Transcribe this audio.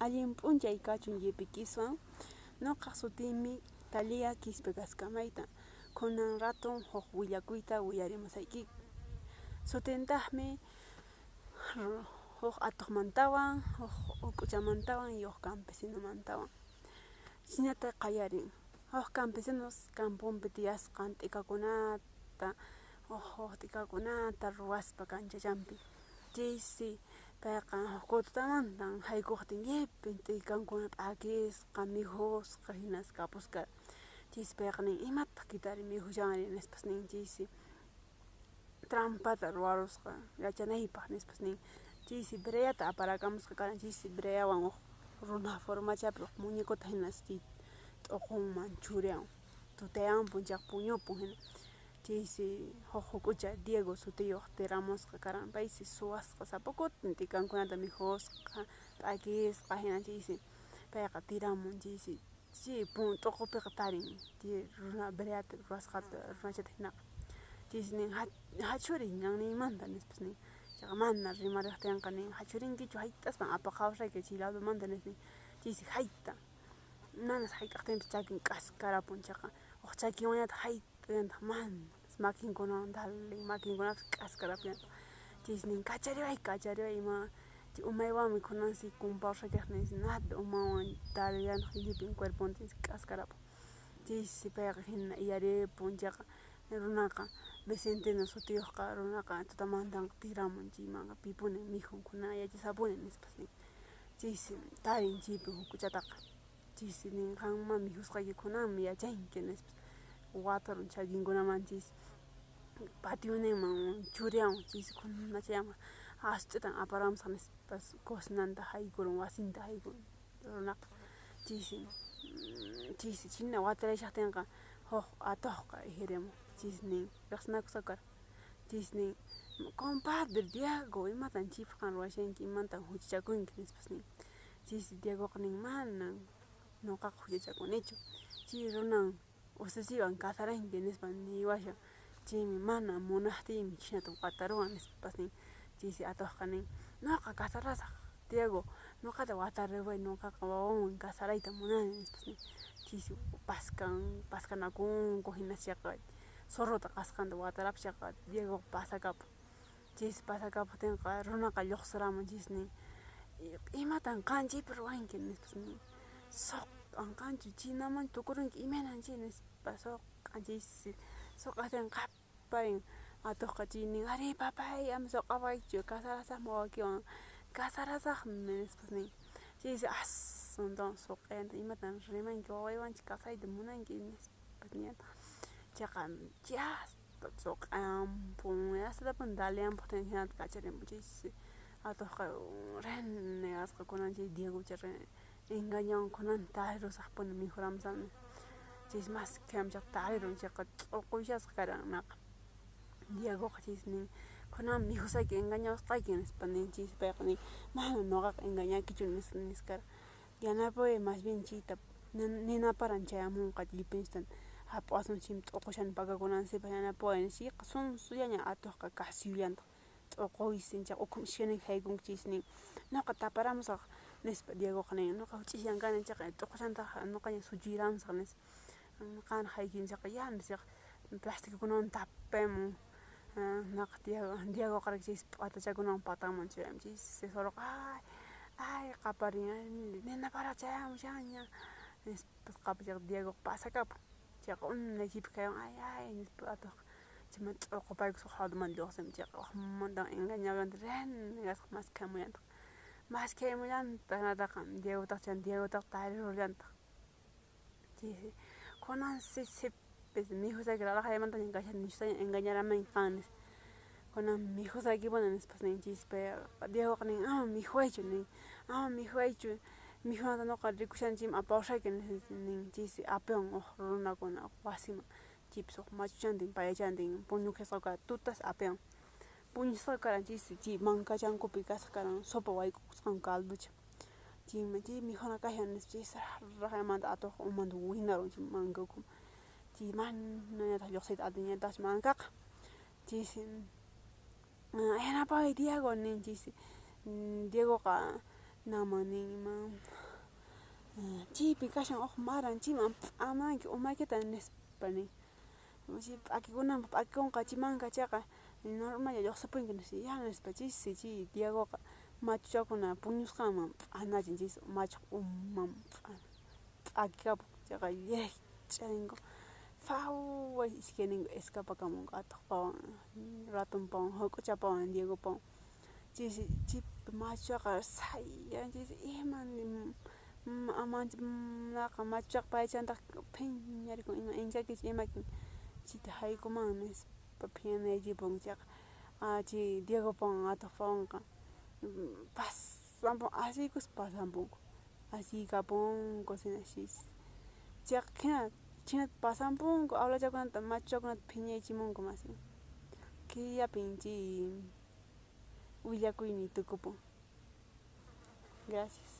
Allin p'unchay kachun llipikiswan. Nuqaq sutiymi Talia Quispe Cascamayta. Kunan raton huk willakuyta willarimusaykiku. Sutintaqmi huk atuqmantawan, huk huk'uchamantawan y huk campesinomantawan. Chhaynata qallarin. Huk campesinos camponpi tiyasqan t'ikakunata, huk t'ikakunata ruwaspa kanchachanpi. Chaysi payqa huk tutamantan haykuqtin llipin t'ikankuna p'akisqa, mikhusqa hinas kapusqa. Chaysi payqa nin imataq kitari mikhushanri nispas nin. Chaysi trampata ruwarusqa yachanaypaq nispas nin. Chaysi breata aparakamusqa karan. Chaysi breawan huk runa formachapi huk muñecota hinas chay t'uqunman churian. Tutayanpun chayqa puñupun hina. Chaysi huk huk'ucha Diego sutiyuq tiramusqa karan. Paysi suwasqa sapa kutin t'ikankunata mikhusqa, p'akisqa hina chaysi payqa tiramun chaysi chay t'uqupiqa tarin chay runa breata ruwasqata runachata hinaqa. Chaysi nin hachuriy ñanniymanta nispas nin. Chayqa mana rimariqtinqa nin hachurinkichu hayt'aspan apaqawasqayki chay ladomanta nispa nin. Chaysi hayta manas hayk'aqtinpis chakin k'askarapun chayqa huk chakinwanñataq hayt'allantaq manas makinkunawan dalin makinkunapis k'askarapuyantaq. Chaysi nin kachariway kachariway ima chay umaywanmi kunansi kumpawasqaykiqa nis nada umanwan dalillantaq llipin cuerpontin k'askarapun. Chaysi payqa hina iyaripun chayqa runaqa Vicentino sutiyuqqa runaqa tutamantanqa tiramun chaymanqa pipuni mikhun kunan yachasapuni nispas nin. Chaysi tarin chaypi huk'uchataqa. Chaysi nin qanman mikhusqayki kunanmi yachanki nispas watarun chakinkunaman chaysi pationinman churiawan chaysi kunachayama asut'itan aparamusaq nispas cocinanta haykurun wasinta haykurun runaqa. Chaysi chaysi chhina watarayshaqtinqa huk atuqqa ihirimun chaysi nin riqsinakusqa karan. Chaysi nin compadre Diego imatan chaypaq qan ruwashanki imantan huchachakunki nispas nin. Chaysi Diegoqa nin manan nuqaqa huchachakunichu chay runan ususiywan casaranki nispa niwashan chaymi mana munaqtiymi chhaynata wataruwan nispas nin. Chaysi atuqqa nin nuqa casarasaq Diego nuqata watariway nuqaqa wawanwan casarayta munani nispas nin. Chaysi paskan paskanakunku hinas chayqa zorrota qasqanta watarapun chayqa Diegoqa pasakapun. Chaysi pasakapuqtinqa runaqa lluqsiramun chaysi nin imatan qan chaypi ruwanki nispas nin. Suq'an qanchu chinaman tukurunki imaynan chay nispa suq'an chaysi suq'aqtin qaparin atuqqa chay nin arí papay ama suq'awaychu casarasaqmi wawaykiwan casarasaqmi nispas nin. Chaysi asuntawan suq'ayanta imatan rimanki wawaywanchu casayta munanki nispas niyantaq. Chayqa suq'ampun hastapuni daleampuqtin hinata kacharimpun chaysi atuqqa renegasqa kunan chay Diegocha engañawan kunan tarirusaqpuni mikhuramusaqmi chaysi maskhamun chayqa tarirun chayqa t'uquyshasqa karan runaqa. Diegoqa chaysi nin kunan mikhusayki engañawasqayki nispa nin chaysi payqa nin mana nuqaqa engañaykichu nispa yanapaway más bien chayta ninaparan chayamunqa llipinchista hap'asun chaymi t'uqushani pakakunansipaq yanapaway nispa chayqa sunsullaña atuqqa kasuyllantaq t'uquysin chay ukhuman iskayninki haykunki chaysi nin nuqa taparamusaq nispa Diegoqa nin nuqa huch'uyllan kani chayqa t'uqushantaqa nuqaña suchuyramusaq nispa qan haykin chayqa ya nisqa plastikukunawan tapamun naqa Diegoqa chaysi p'atachakunawan patanman churamun chaysi zorroqa ay ay qaparin nina para chayamushanña nispa qaparisqa Diegoqa pasakapun chayqa unay chaypi kayan ay ay nispa atuqqa chaymanta t'uqupaykuspa huk ladomanta lluqsimun chayqa waqmantawan engañawallanta renegasqa maskhamullantaq maskhamullantaq hinataqa Diegotaqa chay Diegotaqa tarirullantaq. Chaysi kunansi sipis mikhusayki raraqaymantaña kashani nishustaña engañaramanki qan nispa. Kunan mikhusaykipuni nispas nin chaysi payqa Diegoqa nin ama mikhuwaychu nin ama mikhuwaychu mikhunata nuqa rikushani chaymi apawashayki nin chaysi apawan huk runakuna huk wasiman chaypis huk machuchantin payachantin puñukusqa karan tutas apawan puñusqa karan chaysi chay mankachankupi kasqa karan sopa wayk'ukusqanku caldocha. Chaymi chay mikhuna kashan nispa chay raqaymanta atuqqa umanta winarun chay manka ukhuman. Chay manañataq lluqsiyta atinñataqchu mankaqa. Chaysi yanapaway Diego nin chaysi Diegoqa Naman nin ima chaypi kashan huk maran chayman p'amanki umaykita nispa nin. Chay p'akikunanpaq p'akikunqa chay manka chayqa normalla lluqsipunki nispa, ya nispa chaysi chay Diegoqa machuchakuna puñusqanman p'anachin chaysi machuq uman p'akikapun chayqa llikch'arinku phaway iskayninku escapakamunku atuqpawan ratonpawan huk'uchapawan Diegopawan chaysi chaypi machuchaqa sayan chaysi ima naqa machuchaqa paychantaq phiñarikun ima inkakichu imakin chayta haykuman nispa phiñanayachipun chayqa chay Diegopawan atuqpawanqa pasanpun asiykuspa pasanpunku asiykapunku chayqa hina chhaynata pasanpunku abuelachakunata machuchakunata phiñaychimunku masi killapin chay willakuyniy tukupun. Gracias.